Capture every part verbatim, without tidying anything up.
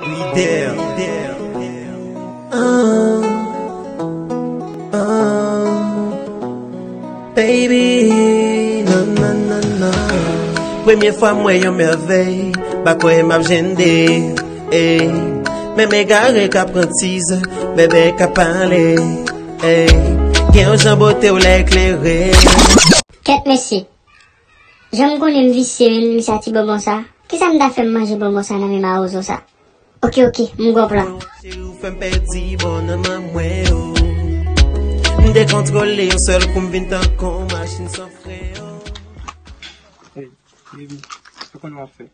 Lidè. Ah, ah, baby, nan, nan, nan, nan. Premye fwa m wè yon mèvèy, pa kwè m ap jende. Ey, menm egare ka pran tiz, bèbè ka pale. Ey, gen yon jan bote w lè eklere. Kèt mesye. Jan m konnen m visye menm misye a ti bonbon sa. Kisa m ta fè m manje bonbon sa nan men mawozo sa? Oke oke, m gon plan. Cheri ou fè m pèdi bon nan men mwen o. M dekontwole yon sèl kou m vin tankou yon machin san fren o. Hey, baby, sa konn w ap fè?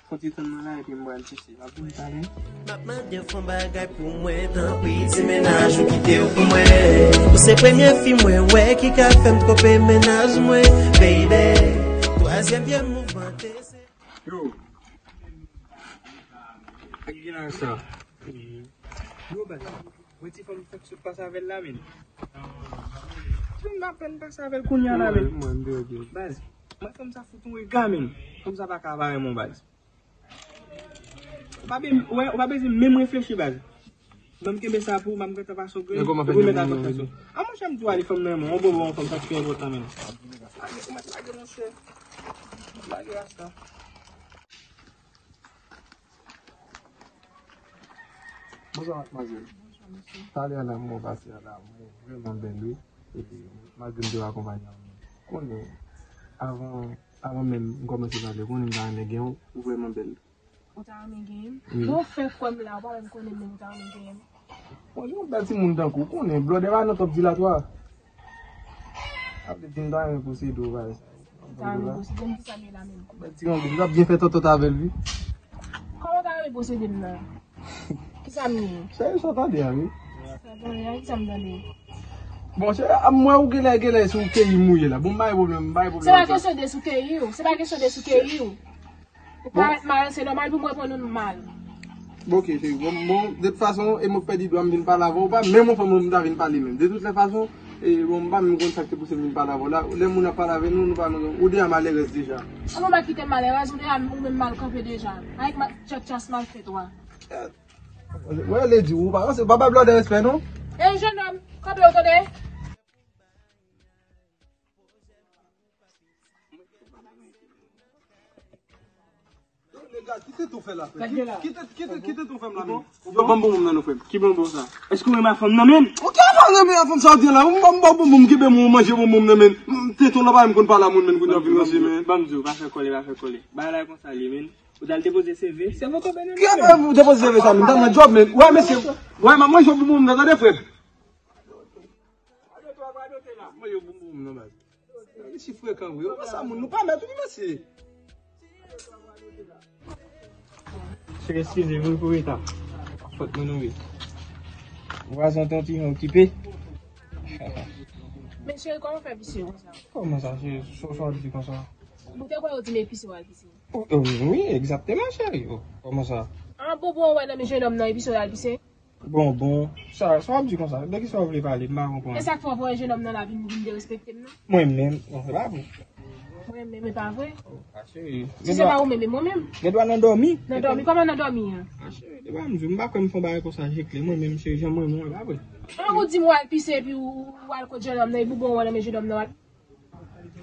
Fon ti tann mwen la epi m pral chèche. M ap vin talè. M ap mande w fè yon bagay pou mwen, tanpri, ti mennaj ou kite w pou mwen. Ou se premye fi mwen wè ki ka fè m twonpe mennaj mwen, baby. Twazyèm pye mouvmante se. Yo. Ak gen la sa. Yo, baz. Mwen ti fanm fèk sot pase avè l la, men. Ti fanm apèn pase avè l kounye a la, men. Baz. Mwen fanm sa fout yon rega, men. Fanm sa pa ka pa renmen w, baz. Ou pa be- ou pa bezwen menm reflechi, baz. Ban m kenbe sa pou ou, ban m gentan pase w grenn, epi w mèt al konn pase w. A monchè, m di w ale fanm nan, men yon bonbon yon fanm, sa ki pi enpòtan, men. Lage, ou mèt lage, monchè. Lage rasta. Bonswa, madmwazèl. Talè a la, mwen pase a la, mwen vrèman bèl, wi. E malgre m te akonpanye a, konnen, avan, avan menm m kòmanse pale, konnen m ta renmen gen w, ou vrèman bèl. Ou ta renmen genyen m? Wi. Bon, fè kwè m la, ou pa menm konnen m, men ou ta renmen genyen m. Bon, yon bèl timoun tankou w, konnen, blòdè pa nan twòp dilatwa. Ap di m ta renmen posede w, bagay sa yo. Ou ta renmen posede m, kisa m ye la menm? Bèl ti grangou, m t ap byen fè tòtòt avè l, wi. Kòman w ta renmen posede m nan? Kisa m ye? Cheri, sa w tande a, wi. Sa w tande a, kisa m tande? Bon, cheri, a m wè ou genlè, genlè, se ou keyi m ou ye la. Bon, m pa gen pwoblèm, m pa gen pwoblèm ak sa. Se pa kesyon de si w keyi w, se pa kesyon de si w keyi w. Ou parèt mal, se nòmal pou mwen pran nou mal. Bon, ok, cheri. Bon, bon, de tout fason, e mwen k pèdi dwa m vin pale avè w, pa menm yon fanm m ta vin pale menm. De tout lè fason, e bon, m pa menm konn sa k te pouse m vin pale avè w la. Lè moun ap pale avè nou, nou pa menm, ou deja malerèz deja. An, bon, pa kite m malerèz, ou deja, ou menm mal kanpe deja. Avèk ma, tchòtchas mal fèt ou a. Wè, lady, ou pa, se pa bay blòdè respè, non? Ey, jennonm, kanpe w tande? Yo, nèg la, kite tou fè la, frè. Kite, kite, kite tou fè m la, men. Yo, ban m bonbon m nan non, frè m. Ki bonbon sa? Èske w renmen fanm nan, men? Ou ki renmen fanm sa w di la? M ba w bonbon, m kenbe m, ou manje bonbon m nan, men. M, tenten w la pa menm konn pale a moun, men, kounye a w vin ranse, men. Ban m di w, pa fè kòlè, pa fè kòlè. Bagay la e konsa l ye, men. Ou t al depoze CV? Sèvo tonbe nan men. Ki afè depoze CV sa, men? M t al nan djòb, men. Wè, mesye. Wè, m ap manje bonbon m nan, tande, frè. Mwen yo bonbon m nan, baz. Mesye frekan vre. Ou wè sa moun nou pa mèt, wi, mesye. Cheri, eskize m wi pou reta. Fòt mwen non wi. Vwazen an te yon ti jan okipe. Men cheri, kòman w fè visye konsa? Kòman sa, cheri? Sa w ap di konsa? Ou te kwè yo di m e pise w al pise? Wi, egzakteman, cheri. Kòman sa? An, bonbon w wè nan men jennonm nan e pise w al pise? Bon, bon, sa, sa w ap di konsa? De kisa w vle pale? M pa konprann. E sa k fè w voye jennonm nan la vin, vin derespekte m nan? Mwen menm? Non, se pa vre. Mwen menm, e pa vre? A, cheri. Si se pa ou menm, e mwen menm? Gen dwa nan dòmi. Nan dòmi? Kòman nan dòmi an? A, cheri, e pa m di w, m pa kwè m fè yon bagay konsa, je klè. Mwen menm, cheri, jan mwen menm, e pa vre. An, ou di m w al pise, epi w, w al kot jennonm nan, e bonbon w wè nan men jennonm nan, w al.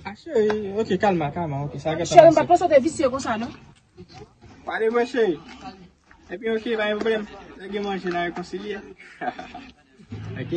A, cheri, ok, kalma, kalma, ok, sa gentan pase. Cheri, m pa t panse w te visye konsa, non. Pale mwen, cheri. Epi, ok, pa gen pwoblèm. Lè gen manje, n a rekonsilye. Ok.